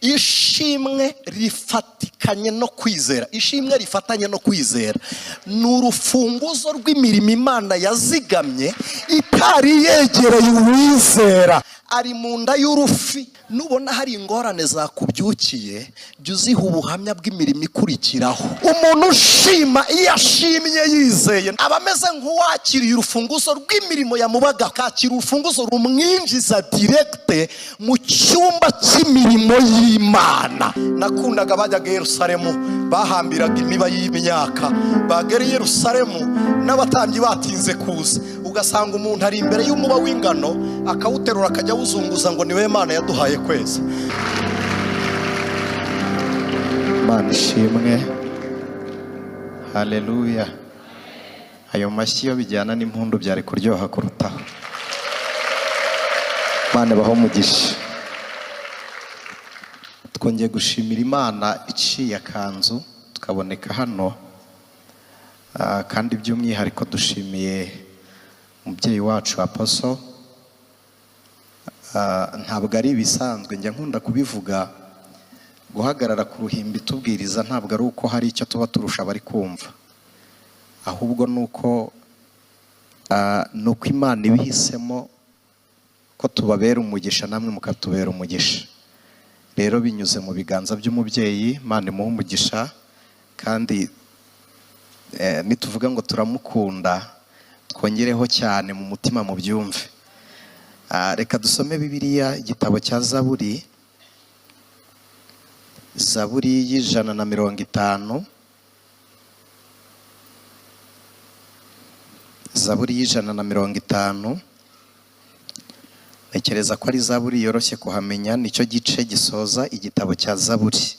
Ishimwe rifatikanye no kwizera, ishimwe rifatanye no kwizera ni urufunguzo rw'imirimo Imana yazigamye itari yegereye uwizera. Ari mu nda y'urufi. Nubona hari ingorane zakubyukiye, jya uziha ubuhamya bw'imirimo ikurikiraho. Umuntu ushima, iyo ashimye yizeye, aba ameze nk'uwakiriye urufunguzo rw'imirimo yamubaga, akakira urufunguzo rumwinjiza direct mu cyumba cy'imirimo y'Imana. Nakundaga bajyaga i Yerusalemu, bahambiraga imiba y'imyaka, bagera i Yerusalemu n'abatambyi batinze kuza, ugasanga umuntu ari imbere y'umuba w'ingano, akawuterura akajya awuzunguza ngo niwe Mana yaduhaye kweza. Imana ishimwe, haleluya. Ayo mashyi iyo bijyana n'impundu byari kuryoha kurutaho. Imana ibahe umugisha. Twongeye gushimira Imana iciye akanzu tukaboneka hano. Kandi by'umwihariko dushimiye umubyeyi wacu Apostle. Ntabwo ari ibisanzwe, njya nkunda kubivuga, guhagarara ku ruhimbi tubwiriza ntabwo ari uko hari icyo tuba turusha abari kumva, ahubwo ni uko Imana ibihisemo ko tubabera umugisha, namwe mukatubera umugisha. Rero binyuze mu biganza by'umubyeyi, Imana imuhe umugisha. Kandi nituvuga ngo turamukunda, twongereho cyane mu mutima mubyumve. Reka dusome Bibiliya, igitabo cya Zaburi, Zaburi y'150, Zaburi y'150. Ntekereza ko ari Zaburi yoroshye kuhamenya, nicyo gice gisoza igitabo cya Zaburi.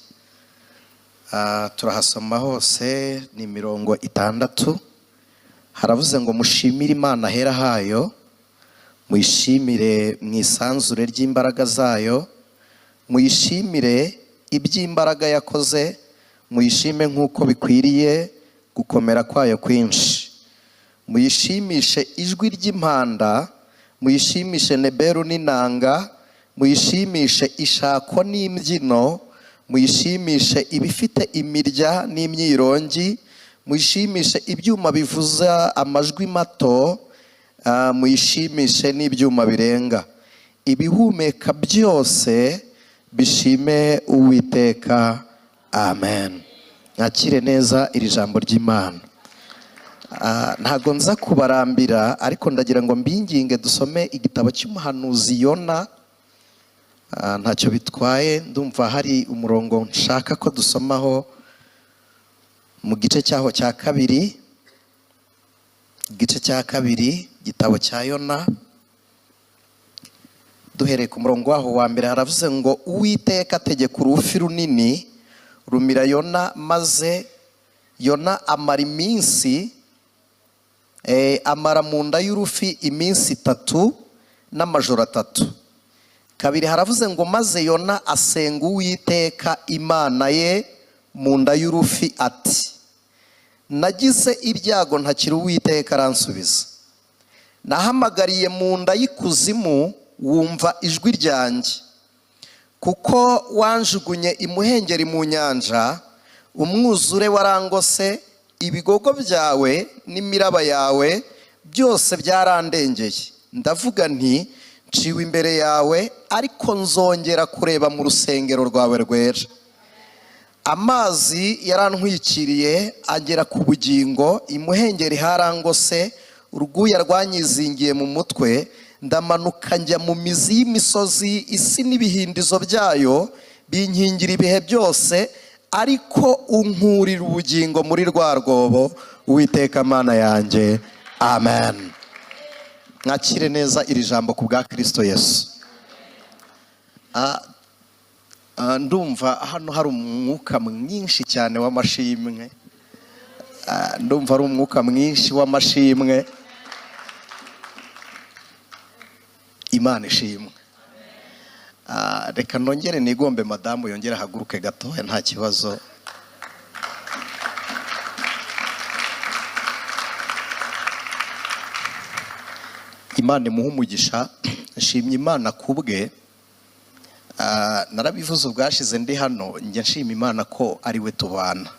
Turahasoma hose, ni mirongo itandatu. Haravuze ngo mushimire Imana ahera hayo, muyishimire mu isanzure ry'imbaraga zayo, muyishimire iby'imbaraga yakoze, muyishime nk'uko bikwiriye gukomera kwayo kwinshi. Muyishimishe ijwi ry'impanda, muyishimishe neberu n'inanga, muyishimishe ishako n'imbyino, muyishimishe ibifite imirya n'imyirongi, muyishimishe ibyuma bivuza amajwi mato, muyishimishe n'ibyuma birenga. Ibihumeka byose bishime Uwiteka. Amen. Mwakire neza iri jambo ry'Imana. Ntago nza kubarambira, ariko ndagira ngo mbinginge dusome igitabo cy'umuhanuzi Yona. Ntacyo bitwaye, ndumva hari umurongo nshaka ko dusomaho mu gice cyaho cya kabiri. Igice cya kabiri, igitabo cya Yona, duhereye ku murongo waho wa mbere. Haravuze ngo Uwiteka ategeka urufi runini rumira Yona, maze Yona amara iminsi, amara mu nda y'urufi iminsi 3 n'amajoro 3. Kabiri haravuze ngo maze Yona asenga Uwiteka Imana ye mu nda y'urufi ati nagize ibyago ntakiri Uwiteka aransubiza, nahamagariye mu nda y'ikuzimu wumva ijwi ryanjye, kuko wanjugunye imuhengeri mu nyanja, umwuzure warangose, ibigogo byawe n'imiraba yawe byose byarandengeye. Ndavuga nti nciwe imbere yawe, ariko nzongera kureba mu rusengero rwawe rwera. Amazi yarantwikiriye agera ku bugingo, imuhengeri harangose, urwuya rwanyizingiye mu mutwe, ndamanuka njya mu mizi y'imisozi, isi n'ibihindizo byayo binkingira ibihe byose, ariko unkurira ubugingo muri rwa rwobo, Uwiteka Mana yanjye. Amen. Mwakire neza iri jambo ku bwa Kristo Yesu. Ndumva hano hari umwuka mwinshi cyane w'amashimwe. Ndumva ari umwuka mwinshi w'amashimwe. Imana ishimwe. Reka nongere nigombe madamu yongere ahaguruke gatoya, nta kibazo. Imana imuhe umugisha. Nshimye Imana kubwe. Narabivuze ubwashize ndi hano, njya nshima Imana ko ari we tubana.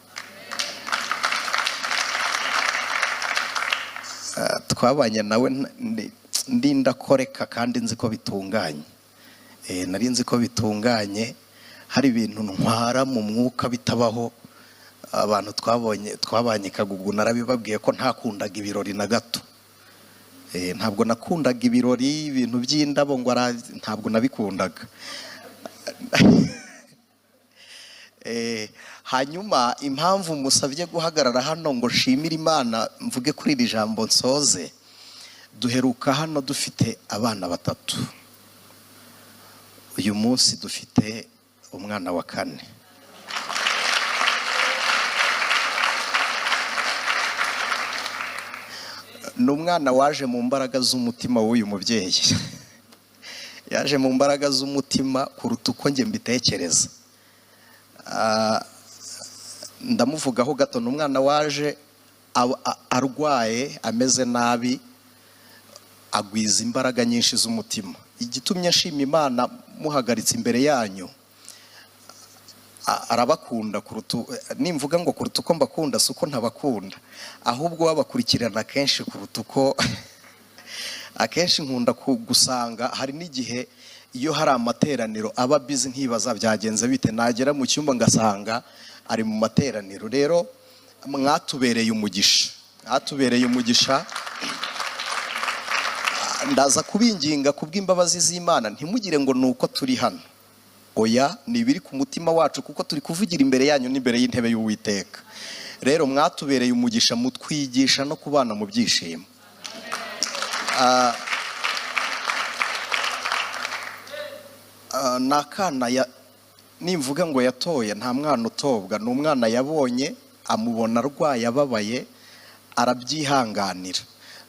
Twabanye nawe ndi ndakoreka kandi nzi ko bitunganye. Nari nzi ko bitunganye, hari ibintu ntwara mu mwuka bitabaho. Abantu twabanye Kagugu, narabibabwiye ko ntakundaga ibirori na gato. Ntabwo nakundaga ibirori, ibintu by'indabo ngo ntabwo nabikundaga. Hanyuma impamvu musabye guhagarara hano ngo nshimire Imana, mvuge kuri iri jambo nsoze, duheruka hano dufite abana 3, uyu munsi dufite umwana wa 4. Ni umwana waje mu mbaraga z'umutima w'uyu mubyeyi. Yaje mu mbaraga z'umutima kuruta uko njye mbitekereza. Ndamuvugaho gato. Ni umwana waje arwaye, ameze nabi, agwiza imbaraga nyinshi z'umutima. Igitumye nshima Imana muhagaritse imbere yanyu, arabakunda kuruta, nimvuga ngo kuruta uko mbakunda si uko ntabakunda, ahubwo babakurikirana kenshi kuruta uko akenshi nkunda gusanga. Hari n'igihe iyo hari amateraniro aba busy nkibaza byagenze bite, nagera mu cyumba ngasanga ari mu materaniro. Rero mwatubereye umugisha, mwatubereye umugisha. Ndaza kubinginga kubw'imbabazi z'Imana, ntimugire ngo nuko turi hano, oya, ni ibiri ku mutima wacu kuko turi kuvugira imbere yanyu n'imbere y'intebe y'Uwiteka. Rero mwatubereye umugisha, mutwigisha no kubana mu byishimo. Nakana ya nimvuga ngo yatoye, nta mwana utobwa, ni umwana yabonye, amubona arwaye ababaye, arabyihanganira.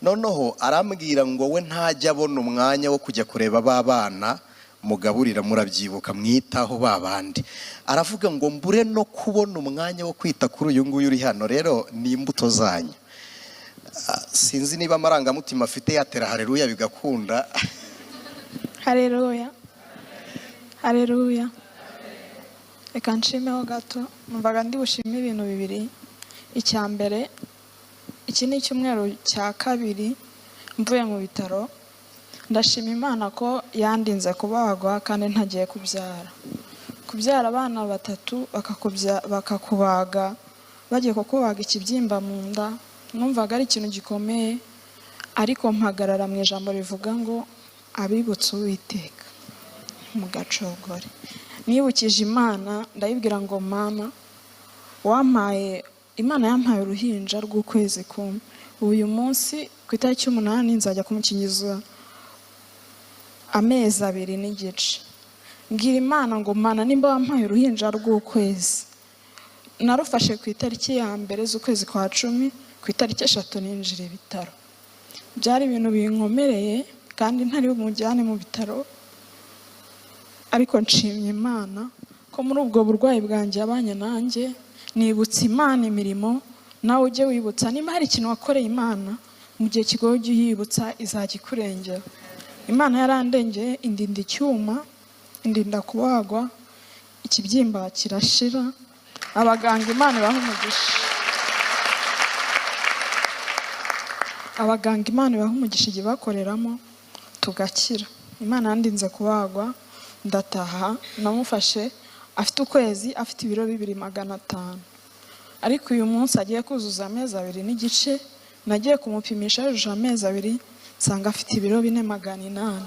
Noneho arambwira ngo we ntajya abona umwanya wo kujya kureba ba bana mugaburira, murabyibuka, mwitaho ba bandi. Aravuga ngo mbure no kubona umwanya wo kwita kuri uyu nguyu uri hano. Rero ni imbuto zanyu. Sinzi niba amarangamutima afite yatera haleluya bigakunda. Haleluya, haleluya. Reka nshimeho gato, numvaga ndi bushime ibintu bibiri. Icya mbere, iki ni icyumweru cya 2 mvuye mu bitaro. Ndashima Imana ko yandinze kubagwa kandi ntagiye kubyara. Kubyara abana 3 bakakubaga, bagiye kukubaga ikibyimba mu nda, numvaga ari ikintu gikomeye, ariko mpagarara mu ijambo rivuga ngo abibutse Uwiteka mugacogore. Nibukije Imana, ndayibwira ngo mama, wampaye, Imana yampaye uruhinja rw'ukwezi kumwe. Uyu munsi ku itariki 8 nzajya kumukingiza amezi 2 n'igice. Mbwira Imana ngo mana, nimba wampaye uruhinja rw'ukwezi, narufashe ku itariki ya 1 z'ukwezi kwa 10, ku itariki 3 ninjira ibitaro. Byari ibintu binkomereye kandi ntari bumujyane mu bitaro, ariko nshimye Imana ko muri ubwo burwayi bwanjye yabanye nanjye. Nibutse Imana imirimo, nawe ujye wibutsa niba hari ikintu wakoreye Imana mu gihe kigoye, ujye uyibutsa, izajya ikurengera. Imana yarandengeye, indinda icyuma, indinda kubagwa, ikibyimba kirashira. Abaganga Imana ibaha umugisha, abaganga Imana ibaha umugisha igihe bakoreramo tugakira. Imana yandinze kubagwa, ndataha. Namufashe afite ukwezi, afite ibiro 2500, ariko uyu munsi agiye kuzuza amezi 2 n'igice. Nagiye kumupimisha yujuje amezi 2, nsanga afite ibiro 4,800.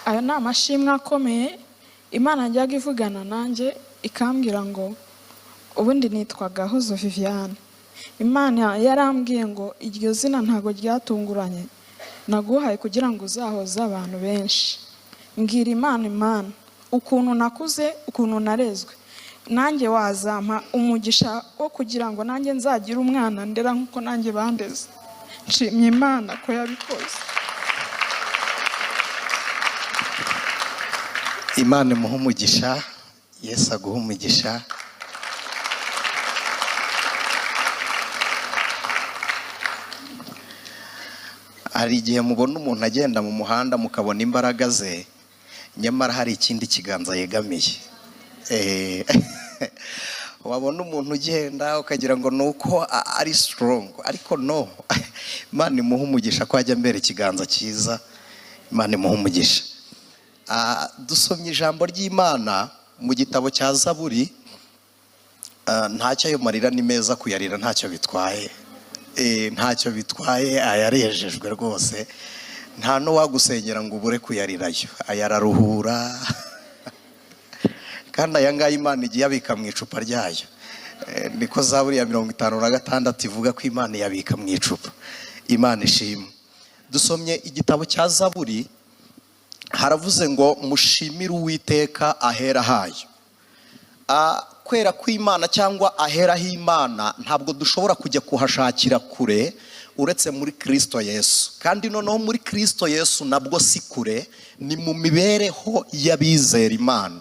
Ayo ni amashimwe akomeye. Imana yajyaga ivugana nanjye ikambwira ngo ubundi nitwa Gahozo Viviane. Imana yarambwiye ngo iryo zina ntago ryatunguranye, naguhaye kugira ngo uzahoze abantu benshi. Mbwira Imana, Imana ukuntu nakuze, ukuntu narezwe, nanjye wazampa umugisha wo kugira ngo nanjye nzagire umwana ndera nkuko nanjye bandeze. Nshimye Imana ko yabikoze. Imana imuhe umugisha, Yesu aguhe umugisha. Hari igihe mubona umuntu agenda mu muhanda, mukabona imbaraga ze, nyamara hari ikindi kiganza yegamiye. Wabona umuntu ugenda ukagira ngo ni uko ari strong, ariko no, Imana imuha umugisha ko ajya mbere ikiganza cyiza. Imana imuha umugisha. Dusomye ijambo ry'Imana mu gitabo cya Zaburi. Ntacyo, ayo marira ni meza kuyarira, ntacyo bitwaye. Ntacyo bitwaye, ayarejejwe rwose. Nta n'uwagusengera ngo ubure kuyarirayo. Aya araruhura, kandi aya ngaya Imana igiye abika mu icupa ryayo. Niko Zaburi ya 56 ivuga ko Imana iyabika mu icupa. Imana ishimwe. Dusomye igitabo cya Zaburi, haravuze ngo: "Mushimire Uwiteka ahera hayo." Kwera kw'Imana cyangwa ahera h'Imana, ntabwo dushobora kujya kuhashakira kure uretse muri Kirisito Yesu. Kandi noneho muri Kirisito Yesu nabwo si kure, ni mu mibereho y'abizera Imana.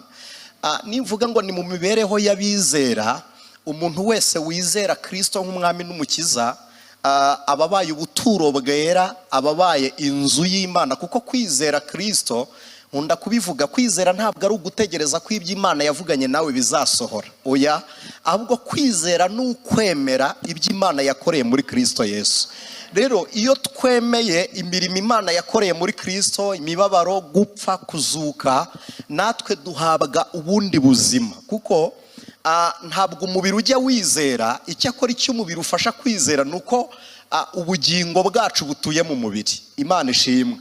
Nimvuga ngo ni mu mibereho y'abizera, umuntu wese wizera Kirisito nk'umwami n'umukiza, aba abaye ubuturo bwera, aba abaye inzu y'Imana. Kuko kwizera Kirisito, nkunda kubivuga, kwizera ntabwo ari ugutegereza ko ibyo Imana yavuganye nawe bizasohora, oya. Ahubwo kwizera ni ukwemera ibyo Imana yakoreye muri Kirisito Yesu. Rero iyo twemeye imirimo Imana yakoreye muri Kirisito, imibabaro, gupfa, kuzuka, natwe duhabwa ubundi buzima. Kuko ntabwo umubiri ujya wizera. Icyakora icyo umubiri ufasha kwizera ni uko ubugingo bwacu butuye mu mubiri. Imana ishimwe.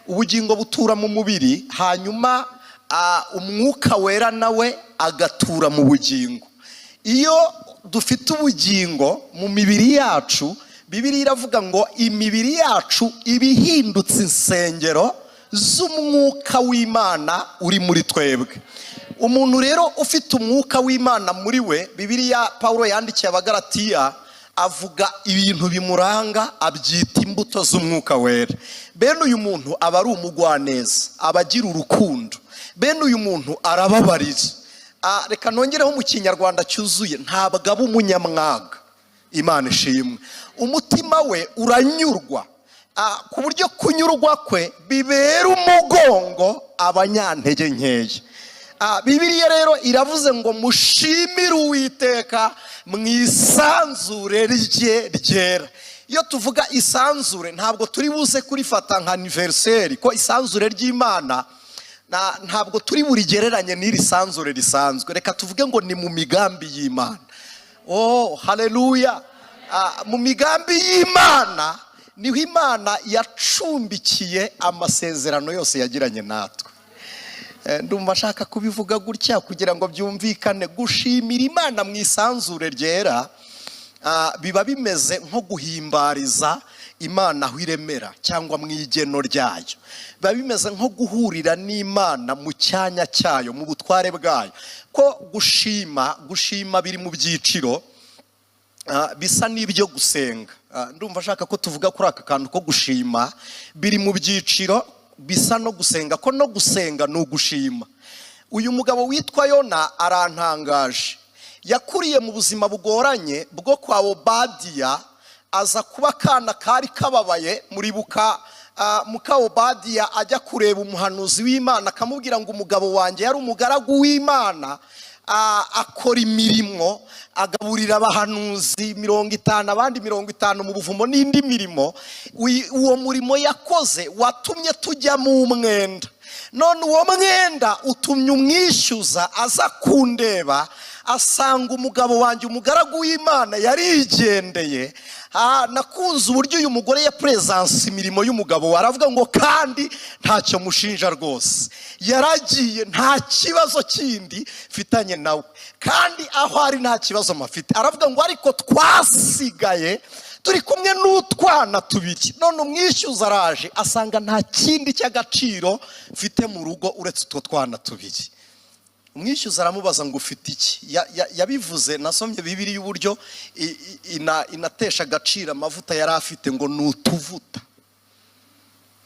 Ubugingo butura mu mubiri, hanyuma Umwuka Wera nawe agatura mu bugingo. Iyo dufite ubugingo mu mibiri yacu, Bibiliya iravuga ngo imibiri yacu iba ihindutse insengero z'Umwuka w'Imana uri muri twebwe. Umuntu rero ufite Umwuka w'Imana muri we, Bibiliya, Paul yandikiye Abagaratiya, avuga ibintu bimuranga, abyita imbuto z'Umwuka Wera. Bene uyu muntu aba ari umugwaneza, aba agira urukundo. Bene uyu muntu arababarira. Reka nongereho mu Kinyarwanda cyuzuye, ntabwo aba umunyamwaga. Imana ishimwe. Umutima we uranyurwa, ku buryo kunyurwa kwe bibera umugongo abanyantege nkeya. Bibiliya rero iravuze ngo: "Mushimire Uwiteka mu isanzure rye ryera." Iyo tuvuga isanzure, ntabwo turi buze kurifata nka anniversaire, ko isanzure ry'Imana ntabwo turi burigereranye n'iri sanzure risanzwe. Reka tuvuge ngo ni mu migambi y'Imana. Oh, haleluya! Mu migambi y'Imana niho Imana yacumbikiye amasezerano yose yagiranye natwe. Ndumva ashaka kubivuga gutya kugira ngo byumvikane. Gushimira Imana mu isanzure ryera, biba bimeze nko guhimbariza Imana aho iremera cyangwa mu igeno ryayo. Biba bimeze nko guhurira n'Imana mu cyanya cyayo, mu butware bwayo. Ko gushima biri mu byiciro, bisa n'ibyo gusenga. Ndumva ashaka ko tuvuga kuri aka kantu ko gushima biri mu byiciro bisa no gusenga, ko no gusenga ni ugushima. Uyu mugabo witwa Yona arantangaje. Yakuriye mu buzima bugoranye bwo kwa Obadiya, aza kuba akana kari kababaye. Muribuka muka Obadiya ajya kureba umuhanuzi w'Imana, akamubwira ngo: "Umugabo wanjye yari umugaragu w'Imana, akora imirimo, agaburira abahanuzi 50, abandi 50 mu buvumo, n'indi mirimo. Uwo murimo yakoze watumye tujya mu mwenda. None uwo mwenda utumye umwishyuza aza kundeba, asanga umugabo wanjye, umugaragu w'Imana, yarigendeye." Nakunze uburyo uyu mugore ya presenta imirimo y'umugabo we. Aravuga ngo: "Kandi ntacyo mushinja rwose, yaragiye, nta kibazo kindi mfitanye nawe, kandi aho ari nta kibazo mafite." Aravuga ngo: "Ariko twasigaye turi kumwe n'utwana tubiri. None umwishyuza araje, asanga nta kindi cy'agaciro mfite mu rugo uretse utwo twana tubiri." Umwishyuza aramubaza ngo: "Ufite iki?" Yabivuze, nasomye Bibiliya y'uburyo inatesha agaciro amavuta yari afite, ngo: "Ni utuvuta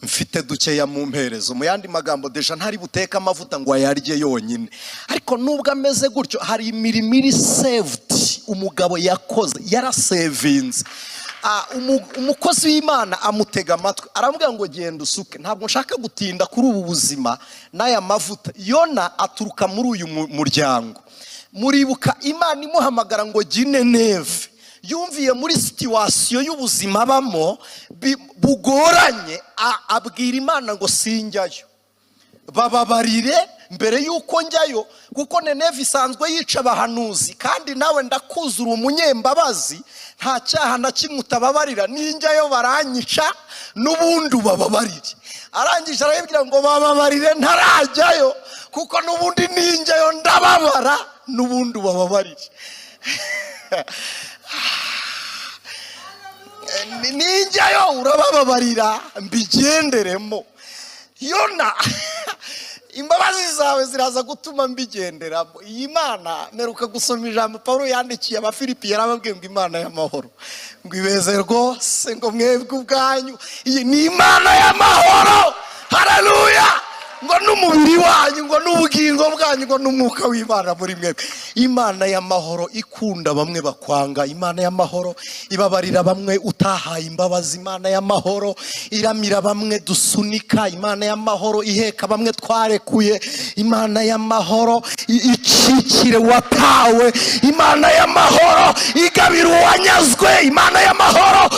mfite dukeya mu mperezo." Mu yandi magambo, déjà ntari buteke amavuta ngo ayarye yonyine. Ariko nubwo ameze gutyo, hari imirimo iri saved umugabo yakoze, yarasevinze. Umukozi w'Imana amutega amatwi, aramubwira ngo genda usuke, ntabwo nshaka gutinda kuri ubu buzima n'aya mavuta. Yona aturuka muri uyu muryango. Muribuka Imana imuhamagara ngo jya i Nineve, yumviye muri situation y'ubuzima abamo bugoranye, abwira Imana ngo sinjyayo, bababarire mbere y'uko njyayo, kuko Nineve isanzwe yica abahanuzi, kandi nawe ndakuzura umunyembabazi, nta cyaha na kimwe utababarira, ninjyayo baranyica, n'ubundi ubababarire. Arangije arabibwira ngo bababarire ntarajyayo, kuko n'ubundi ninjyayo ndababara, n'ubundi ubababarire. Ninjyayo urabababarira mbigenderemo. Yona, imbabazi zawe ziraza gutuma mbigenderamo. Iyi Mana, mperuka gusoma ijambo Pawulo yandikiye Abafilipi, yarababwiye ngo Imana y'amahoro ngo ibeze rwose, ngo mwebwe ubwanyu, iyi ni Imana y'amahoro. Haleluya! Ngo n'umubiri wanyu, ngo n'ubugingo bwanyu, ngo n'umwuka w'Imana muri mwebwe. Imana y'amahoro ikunda bamwe bakwanga, Imana y'amahoro ibabarira bamwe utahaye imbabazi, Imana y'amahoro iramira bamwe dusunika, Imana y'amahoro iheka bamwe twarekuye, Imana y'amahoro icikire watawe, Imana y'amahoro igabira uwanyazwe, Imana y'amahoro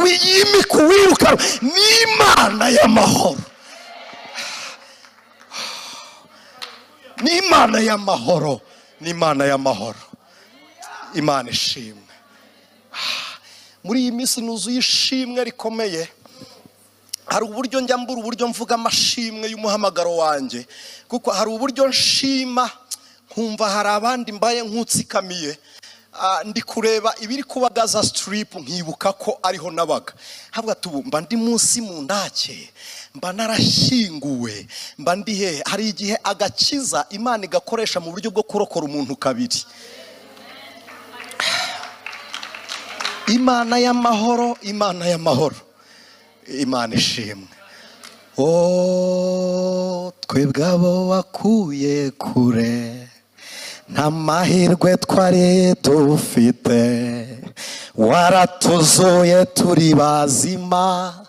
wiyimika uwirukanwe, ni Imana y'amahoro. Ni Imana y'amahoro, ni Imana y'amahoro. Imana ishimwe. Muri iyi minsi nuzuye ishimwe rikomeye. Hari uburyo njya mbura uburyo mvuga amashimwe y'umuhamagaro wanjye, kuko hari uburyo nshima nkumva hari abandi mbaye nkutsikamiye. Ndi kureba ibiri kuba Gaza Strip nkibuka ko ariho nabaga. Habwa tubu mba ndi munsi mu ndake, mba narashyinguwe, mba ndi hehe. Hari igihe agakiza Imana igakoresha mu buryo bwo kurokora umuntu kabiri. Imana y'amahoro, Imana y'amahoro, Imana ishimwe. Oh, twebwe abo wakuye kure, nta mahirwe twari dufite, waratuzuye turi bazima,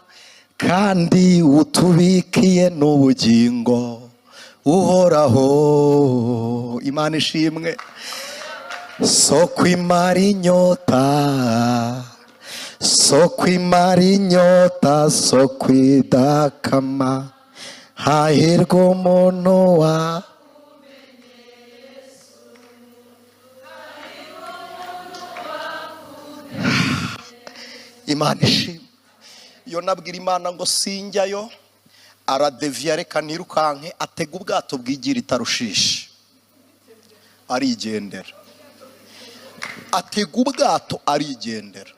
kandi utubikiye n'ubugingo uhoraho. Imana ishimwe. Soko imara inyota, soko imara inyota, soko idakama, hahirwa umuntu wa Imana ishimwe. Iyo nabwira Imana ngo sinjyayo, aradeviya reka nirukanke, atega ubwato bwigira itarushishi arigendera. Atega ubwato arigendera.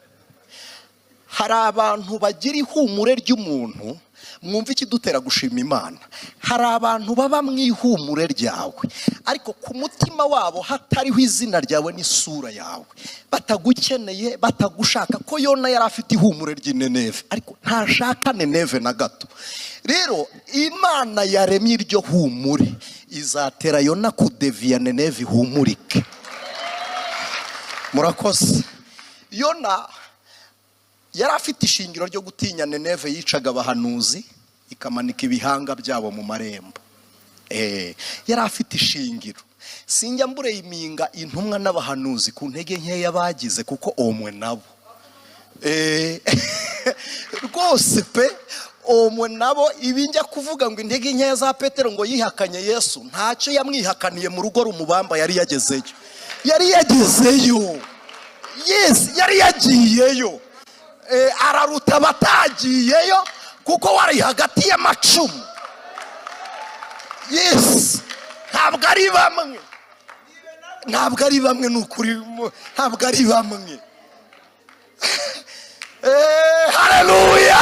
Hari abantu bagira ihumure ry'umuntu, mwumva ikidutera gushima Imana. Hari abantu baba mu ihumure ryawe, ariko ku mutima wabo hatariho izina ryawe n'isura yawe, batagukeneye, batagushaka. Ko Yona yari afite ihumure ry'Ineneve, ariko ntashaka Nineve na gato. Rero Imana yaremye iryo humure, izatera Yona kudeviya Nineve ihumurike. Murakoze. Yona yari afite ishingiro ryo gutinya Nineve yicaga abahanuzi, ikamanika ibihanga byabo mu marembo. Yari afite ishingiro. Sinjya mbure iminga intumwa n'abahanuzi ku ntege nkeya bagize, kuko omwe nabo rwose pe, omwe nabo. Ibi njya kuvuga ngo intege nkeya za Petero ngo yihakanye Yesu, ntacyo yamwihakaniye mu rugo rumubamba, yari yagezeyo, yari yagezeyo. Yes, yari yagiyeyo. Araruta batagiyeyo, kuko wari hagati y'amacumu. Yes, ntabwo ari bamwe, ntabwo ari bamwe, ni ukuri, ntabwo ari bamwe. Haleluya.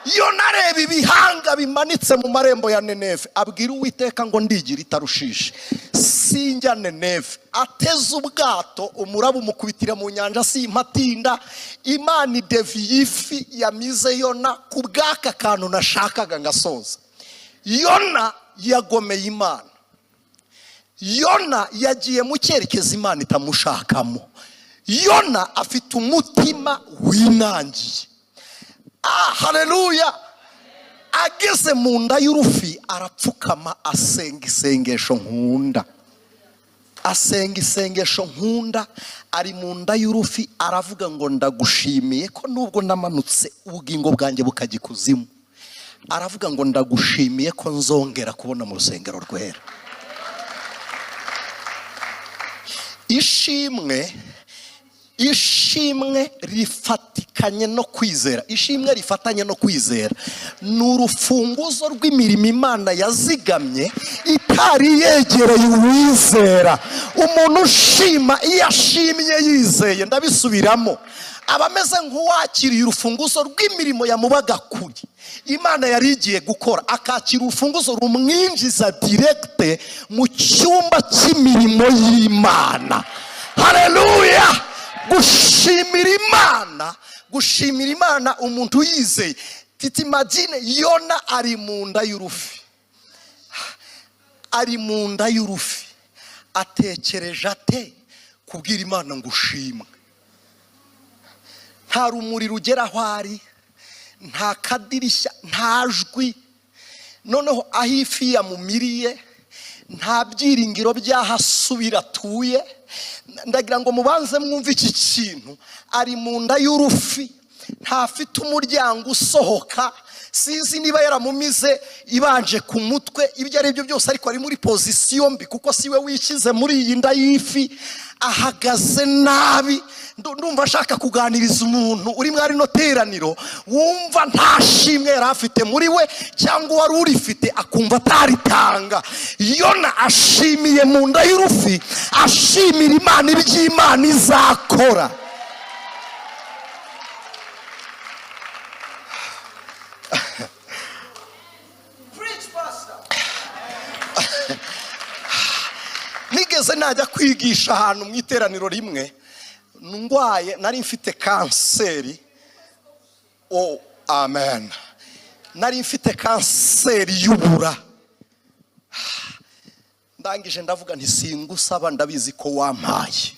Iyo nareba ibihanga bimanitse mu marembo ya Nineve, abwira Uwiteka ngo ndigira itarushishi, sinjya Nineve. Ateze ubwato, umuraba umukubitira mu nyanja, simpatinda. Imana ideviye ifi yamize Yona ku bw'aka kantu nashakaga ngasoza. Yona yagomeye Imana. Yona yagiye mu cyerekezo Imana itamushakamo. Yona afite umutima winangiye. Ah, haleluya! Ageze mu nda y'urufi arapfukama, asenga isengesho nkunda, asenga isengesho nkunda. Ari mu nda y'urufi aravuga ngo: "Ndagushimiye ko nubwo namanutse ubugingo bwanjye bukajya ikuzimu," aravuga ngo: "Ndagushimiye ko nzongera kubona mu rusengero rwera." Ishimwe, ishimwe rifatikanye no kwizera, ishimwe rifatanye no kwizera ni urufunguzo rw'imirimo Imana yazigamye itari yegereye uwizera. Umuntu ushima, iyo ashimye yizeye, ndabisubiramo, aba ameze nk'uwakiriye urufunguzo rw'imirimo yamubaga kure Imana yari igiye gukora, akakira urufunguzo rumwinjiza direct mu cyumba cy'imirimo y'Imana. Hareruya! Gushimira Imana, gushimira Imana umuntu yizeye. T'imagines, Yona ari mu nda y'urufi, ari mu nda y'urufi, atekereje ate kubwira Imana ngo ushimwe? Nta rumuri rugera aho ari, nta kadirishya, nta jwi. Noneho aho ifi yamumiriye, nta byiringiro by'aho asubira atuye. Ndagira ngo mubanze mwumve iki kintu. Ari mu nda y'urufi, ntafite umuryango usohoka. Sinzi niba yaramumize ibanje ku mutwe, ibyo ari byo byose, ariko ari muri position mbi, kuko si we wishyize muri iyi nda y'ifi. Ahagaze nabi. Ndumva ashaka kuganiriza umuntu uri muri rino teraniro wumva nta shimwe yari afite muri we, cyangwa uwari urifite akumva ataritanga. Yona ashimiye mu nda y'urufi, ashimira Imana iby'Imana izakora. Nigeze najya kwigisha ahantu mu iteraniro rimwe ndwaye, nari mfite kanseri. Oh, amen! Nari mfite kanseri y'ubura. Ndangije ndavuga nti: "Singusaba, ndabizi ko wampaye."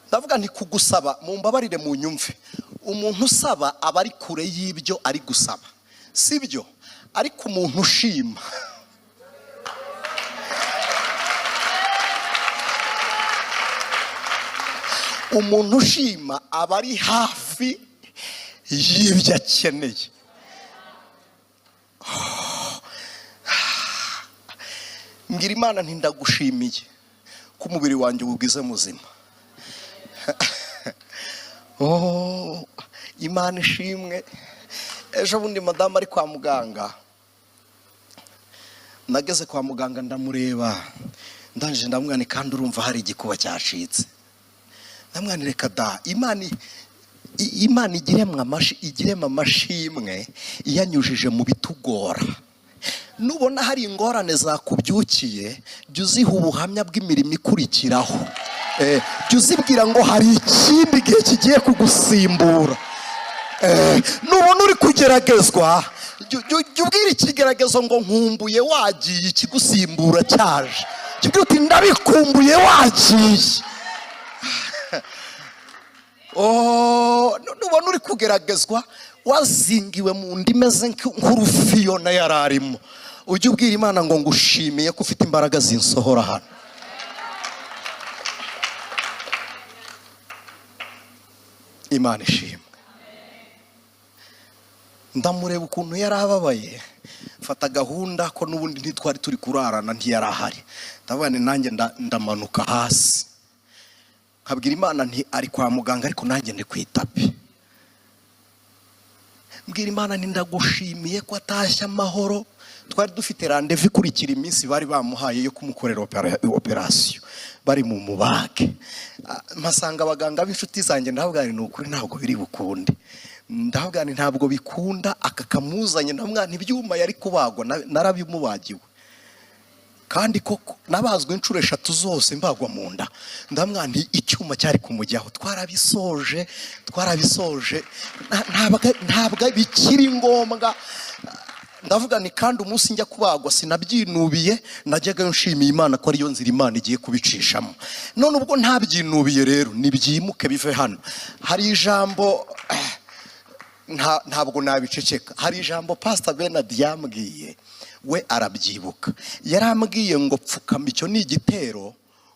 Ndavuga nti kugusaba, mumbabarire mu nyumve, umuntu usaba aba ari kure y'ibyo ari gusaba, sibyo? Ariko umuntu ushima, umuntu ushima aba ari hafi y'ibyo akeneye. Mbwira Imana nti: "Ndagushimiye ko umubiri wanjye uwugize muzima." Oh, Imana ishimwe! Ejo bundi madamu ari kwa muganga, nageze kwa muganga ndamureba, ndangije ndamubwira nti: "Kandi urumva hari igikuba cyacitse." Ndamubwira nti: "Reka da, Imana igirema amashimwe iyanyujije mu bitugora." Nubona hari ingorane zakubyukiye, jya uziha ubuhamya bw'imirimo ikurikiraho. Jya uzibwira ngo hari ikindi gihe kigiye kugusimbura. Nubona uri kugeragezwa, jya ubwira ikigeragezo ngo: "Nkumbuye wagiye ikigusimbura cyaje." Jya ubwira uti: "Ndabikumbuye wagiye." Oh, nubona uri kugeragezwa, wazingiwe mu nda imeze nk'urufi Yona yari arimo, ujye ubwira Imana ngo: "Ngushimiye ko ufite imbaraga zinsohora hano." Imana ishimwe! Ndamureba ukuntu yari ababaye, mfata gahunda ko n'ubundi ntitwari turi kurarana, ntiyari ahari. Ndavuga nti: "Nanjye ndamanuka hasi." Nkabwira Imana nti: "Ari kwa muganga, ariko nanjye ndi ku itapi." Mbwira Imana nti: "Ndagushimiye ko atashye amahoro." Twari dufite rendez-vous ikurikira iminsi bari bamuhaye yo kumukorera opération, bari mu mubage. Mpasanga abaganga b'inshuti zanjye, ndavuga nti: "Ni ukuri ntabwo biri bukunde." Ndavuga nti: "Ntabwo bikunda aka kamuzanye." Ndamubwira nti: "Ibyuma yari kubagwa narabimubagiwe." Kandi koko nabazwe inshuro eshatu zose mbagwa mu nda. Ndamubwira nti: "Icyuma cyari kumujyaho twarabisoje, twarabisoje, ntabwo bikiri ngombwa." Ndavuga ni kandi umunsi njya kubagwa sinabyinubiye, najyaga nshimiye Imana ko ariyo nzira Imana igiye kubicishamo. None ubwo ntabyinubiye rero nibyimuke bive hano. Hari ijambo ntabwo nabiceceka. Hari ijambo Pastor Bernard yambwiye, we arabyibuka. Yarambwiye ngo pfukama, icyo ni igitero,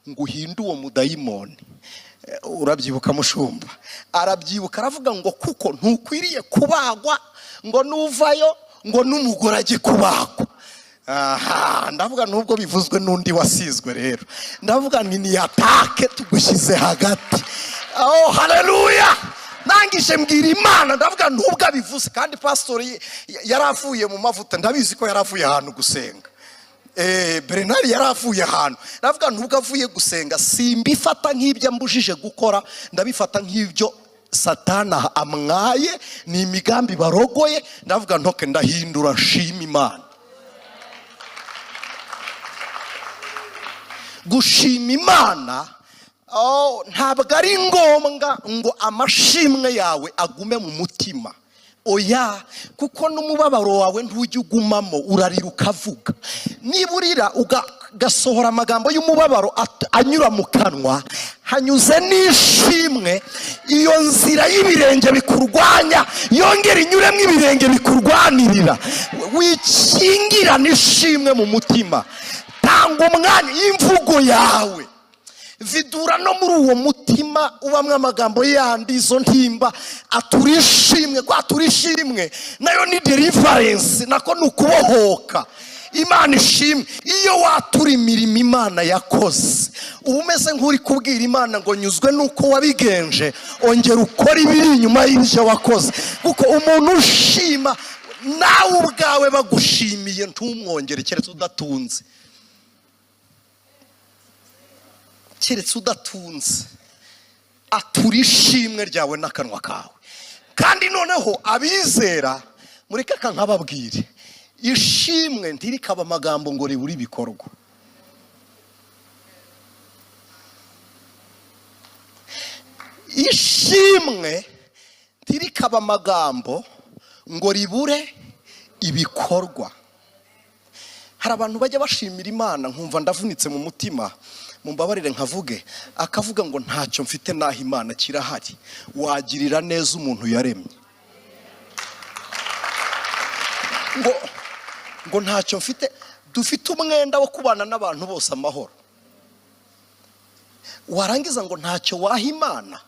ngo uhinde uwo mudayimoni. Urabyibuka mushumba? Arabyibuka. Aravuga ngo kuko ntukwiriye kubagwa, ngo nuvayo ngo n'umugore ajye kubagwa. Aha ndavuga nubwo bivuzwe n'undi wasizwe rero, ndavuga ni attaque tugushyize hagati. Oh haleluya! Nangije mbwira Imana, ndavuga nubwo abivuze, kandi pasitori yari avuye mu mavuta, ndabizi ko yari avuye ahantu gusenga. Bernard yari avuye ahantu. Ndavuga nubwo avuye gusenga, simbifata nk'ibyo ambujije gukora, ndabifata nk'ibyo Satana amwaye, ni imigambi barogoye. Ndavuga ntoke ndahindura nshima Imana. Gushima Imana, oh, ntabwo ari ngombwa ngo amashimwe yawe agume mu mutima, oya, kuko n'umubabaro wawe ntujya ugumamo, urarira ukavuga. Niba urira ugasohora amagambo y'umubabaro anyura mu kanwa, hanyuze n'ishimwe. Iyo nzira y'ibirenge bikurwanya yongera inyuremo ibirenge bikurwanirira. Wikingirane ishimwe mu mutima, tanga umwanya imvugo yawe vidura no muri uwo mutima ubamwe amagambo yandi, izo ntimba atura ishimwe. Ko atura ishimwe nayo ni deliverance, nako ni ukubohoka. Imana ishimwe. Iyo watura imirimo Imana yakoze, uba umeze nk'uri kubwira Imana ngo nyuzwe n'uko wabigenje, ongera ukore ibiri inyuma y'ibyo wakoze. Kuko umuntu ushima, nawe ubwawe bagushimiye ntumwongere, keretse udatunze, keretse udatunze. Atura ishimwe ryawe n'akanwa kawe. Kandi noneho abizera, mureke aka nkababwire, ishimwe ntirikaba amagambo ngo ribure ibikorwa. Ishimwe ntirikaba amagambo ngo ribure ibikorwa. Hari abantu bajya bashimira Imana nkumva ndavunitse mu mutima, mumbabarire nkavuge, akavuga ngo ntacyo mfite naho Imana kirahari. Wagirira neza umuntu yaremye ngo ntacyo mfite. Dufite umwenda wo kubana n'abantu bose amahoro, warangiza ngo ntacyo waha Imana.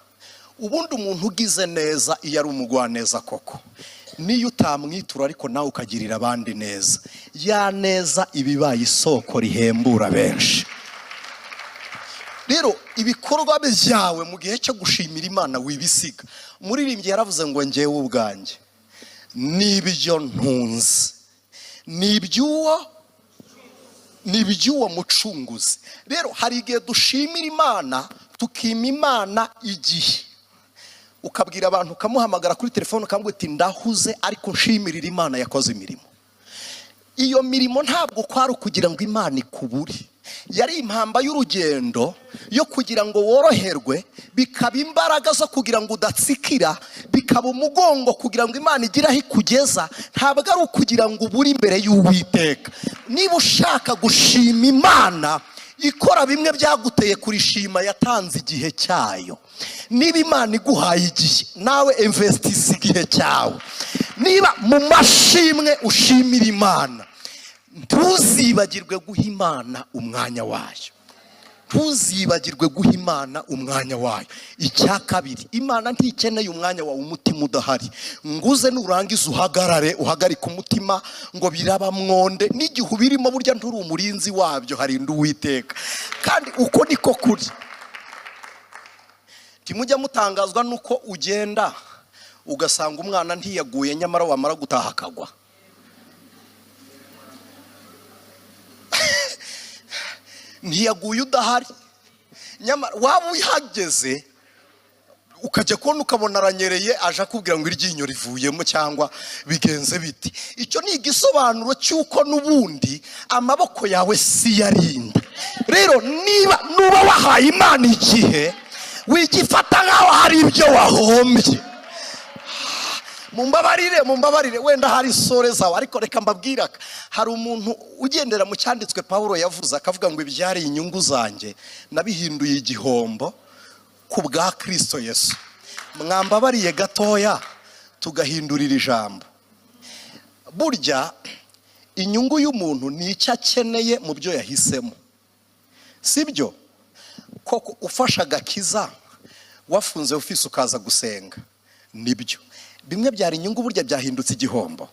Ubundi umuntu ugize neza iyo ari umugwaneza koko, niyo utamwitura ariko nawe ukagirira abandi neza, ya neza ibibaye isoko rihembura benshi. Rero ibikorwa byawe mu gihe cyo gushimira Imana wibisiga. Umuririmbyi yaravuze ngo njyewe ubwanjye n'ibyo ntunze ni iby'uwo mucunguzi. Rero hari igihe dushimira Imana tukima Imana igihe, ukabwira abantu, ukamuhamagara kuri telefone ukamubwira uti ndahuze ariko nshimirira Imana yakoze imirimo. Iyo mirimo ntabwo kwari ukugira ngo Imana ikubure, yari impamba y'urugendo yo kugira ngo woroherwe, bikaba imbaraga zo kugira ngo udatsikira, bikaba umugongo kugira ngo Imana igire aho ikugeza. Ntabwo ari ukugira ngo ubure imbere y'Uwiteka. Niba ushaka gushima Imana, ikora bimwe byaguteye kurishima, yatanze igihe cyayo. Niba Imana iguhaye igihe, nawe investisa igihe cyawe. Niba mu mashimwe ushimira Imana, ntuzibagirwe guha Imana umwanya wayo. Ntuzibagirwe guha Imana umwanya wayo. Icya kabiri, Imana ntikeneye umwanya wawe umutima udahari. Nguze nurangiza uhagarare, uhagarike umutima ngo biraba mwonde. N'igihe ubirimo burya nturi umurinzi wabyo, harinda Uwiteka. Kandi uko niko kuri. Ntimujya mutangazwa nuko ugenda ugasanga umwana ntiyaguye, nyamara wamara gutaha akagwa. Ntiyaguye udahari, nyamara waba uhageze ukajya kubona ukabona aranyereye, aje akubwira ngo iryinyo rivuyemo cyangwa bigenze biti. Icyo ni igisobanuro cy'uko n'ubundi amaboko yawe si yarinda. Rero niba nuba wahaye Imana igihe, wigifata nk'aho hari ibyo wahombye. Mumbabarire, wenda hari sore zawe, ariko reka mbabwira, hari umuntu ugendera mu cyanditswe Pawulo yavuze akavuga ngo ibyari inyungu zanjye nabihinduye igihombo ku bwa Kristo Yesu. Mwambabariye gatoya tugahindurira ijambo. Burya inyungu y'umuntu ni icyo akeneye mu byo yahisemo, sibyo? Koko ufasha agakiza wafunze ofisi ukaza gusenga, nibyo bimwe byari inyungu, burya byahindutse igihombo.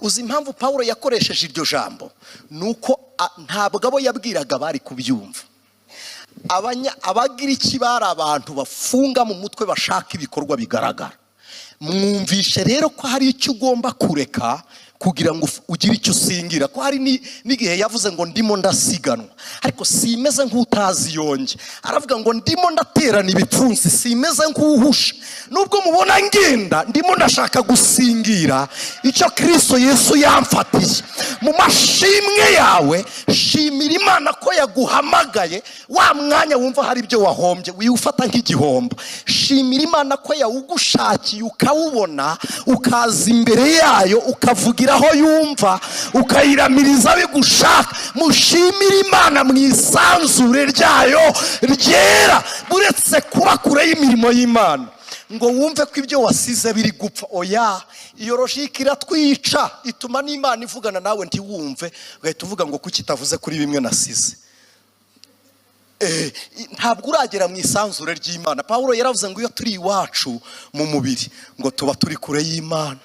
Uzi impamvu Pawulo yakoresheje iryo jambo? Nuko ntabwo abo yabwiraga bari kubyumva. Abagiriki bari abantu bafunga mu mutwe, bashaka ibikorwa bigaragara. Mwumvishe rero ko hari icyo ugomba kureka kugira ngo ugire icyo usingira. Ko hari n'igihe yavuze ngo ndimo ndasiganwa ariko simeze nk'utazi yonge. Aravuga ngo ndimo ndaterana ibipfunsi, simeze nk'uhusha. Nubwo mubona ngenda, ndimo ndashaka gusingira icyo Kristo Yesu yamfatiye. Mu mashimwe yawe shimira Imana ko yaguhamagaye. Wa mwanya wumva hari ibyo wahombye wiwufata nk'igihombo, shimira Imana ko yawugushakiye ukawubona, ukaza imbere yayo ukavugira aho yumva, ukayiramiriza bigushaka. Mushimire Imana mu isanzure ryayo ryera, buretse kuba kure y'imirimo y'Imana ngo wumve ko ibyo wasize biri gupfa. Oya, iyo logique iratwica, ituma n'Imana ivugana nawe ntiwumve, ugahita uvuga ngo kuki itavuze kuri bimwe nasize. Ntabwo uragera mu isanzure ry'Imana. Pawulo yaravuze ngo iyo turi iwacu mu mubiri ngo tuba turi kure y'Imana.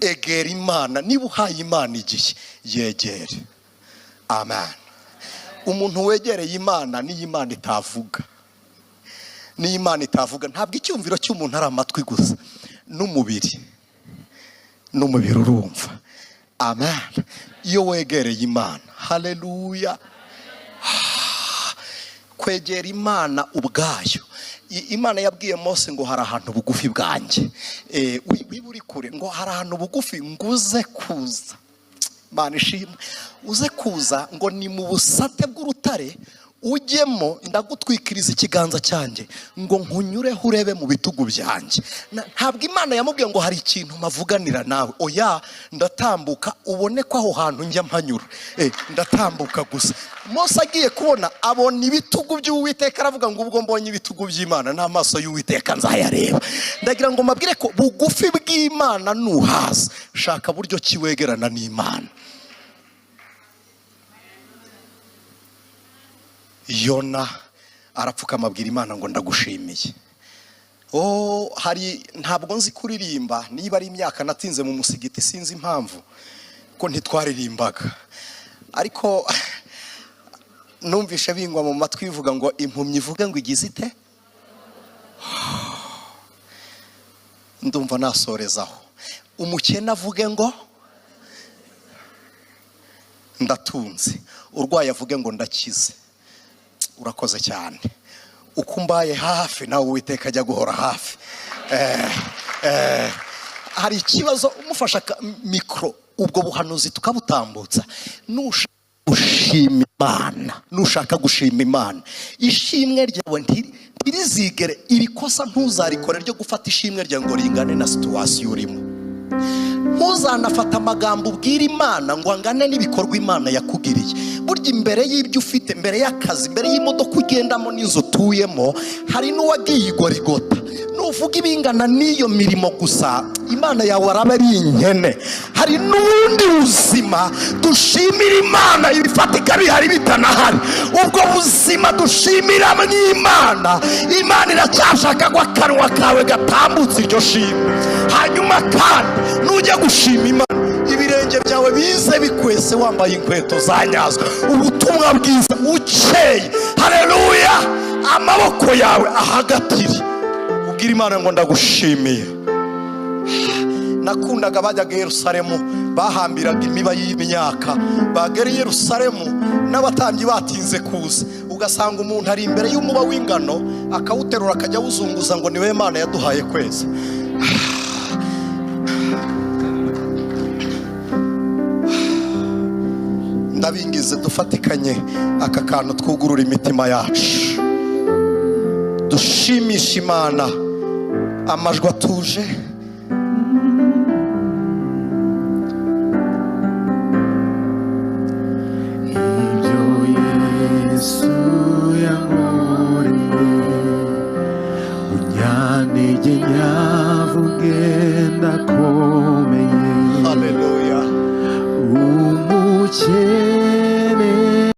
Egera Imana, niba uhaye Imana igihe yegere. Amen. Umuntu wegereye Imana niyo Imana itavuga, niyo Imana itavuga. Ntabwo icyumviro cy'umuntu ari amatwi gusa, n'umubiri, n'umubiri urumva. Amen. Iyo wegereye Imana, haleluya. Kwegera Imana ubwayo. Imana yabwiye Mose ngo hari ahantu bugufi bwanjye, wiba uri kure, ngo hari ahantu bugufi ngo uze kuza. Imana ishimwe, uze kuza ngo ni mu busate bw'urutare ujyemo, ndagutwikiriza ikiganza cyanjye ngo nkunyureho urebe mu bitugu byanjye. Ntabwo Imana yamubwiye ngo hari ikintu mavuganira nawe. Oya, ndatambuka ubone ko aho hantu njya mpanyura. Ndatambuka gusa. Mose agiye kubona abona ibitugu by'Uwiteka, aravuga ngo ubwo mbonye ibitugu by'Imana n'amaso y'Uwiteka nzayareba. Ndagira ngo mbabwire ko bugufi bw'Imana nuhaza, shaka buryo kiwegerana n'Imana. Yona arapfukama abwira Imana ngo ndagushimiye. Hari ntabwo nzi kuririmba, niba ari imyaka natinze mu musigiti sinzi impamvu ko ntitwaririmbaga, ariko numvishe bingwa mu matwi bivuga ngo impumyi ivuge ngo igize ite. Ndumva nasorezaho. Umukene avuge ngo ndatunze, urwaye avuge ngo ndakize. Urakoze cyane, uko umbaye hafi nawe Uwiteka ajya guhora hafi. Hari ikibazo umufasha mikoro, ubwo buhanuzi tukabutambutsa. Nushaka gushima Imana, nushaka gushima Imana, ishimwe ryawe ntirizigere iri kosa ntuzarikore ryo gufata ishimwe ryawe ngo ringane na situation urimo. Ntuzanafata amagambo ubwira Imana ngo angane n'ibikorwa Imana yakugiriye. Burya imbere y'ibyo ufite, mbere y'akazi, mbere y'imodoka ugendamo n'inzu utuyemo, hari n'uwagiye igorigota. Nuvuga ibingana n'iyo mirimo gusa, Imana yawe araba ari inkene. Hari n'ubundi buzima dushimira Imana ibifatika bihari bitanahari. Ubwo buzima dushimira Imana, Imana iracyashaka ko akanwa kawe gatambutse iryo shimwe. Hanyuma kandi nujya gushima Imana, ibirenge byawe bize bikwese wambaye inkweto za nyazo, ubutumwa bwiza ukeye. Haleluya. Amaboko yawe ahagatire, ubwira Imana ngo ndagushimiye. Nakundaga bajyaga Yerusalemu, bahambiraga imiba y'imyaka, bagera i Yerusalemu n'abatambyi batinze kuza, ugasanga umuntu ari imbere y'umuba w'ingano akawuterura akajya awuzunguza ngo niwe Mana yaduhaye kweza. Ndabingize dufatikanye aka kantu, twugurura imitima yacu, dushimisha Imana. Amajwi atuje. Ibyo Yesu yankoreye, unyantege nyavuge ndakomeye. Haleluya. Umukene.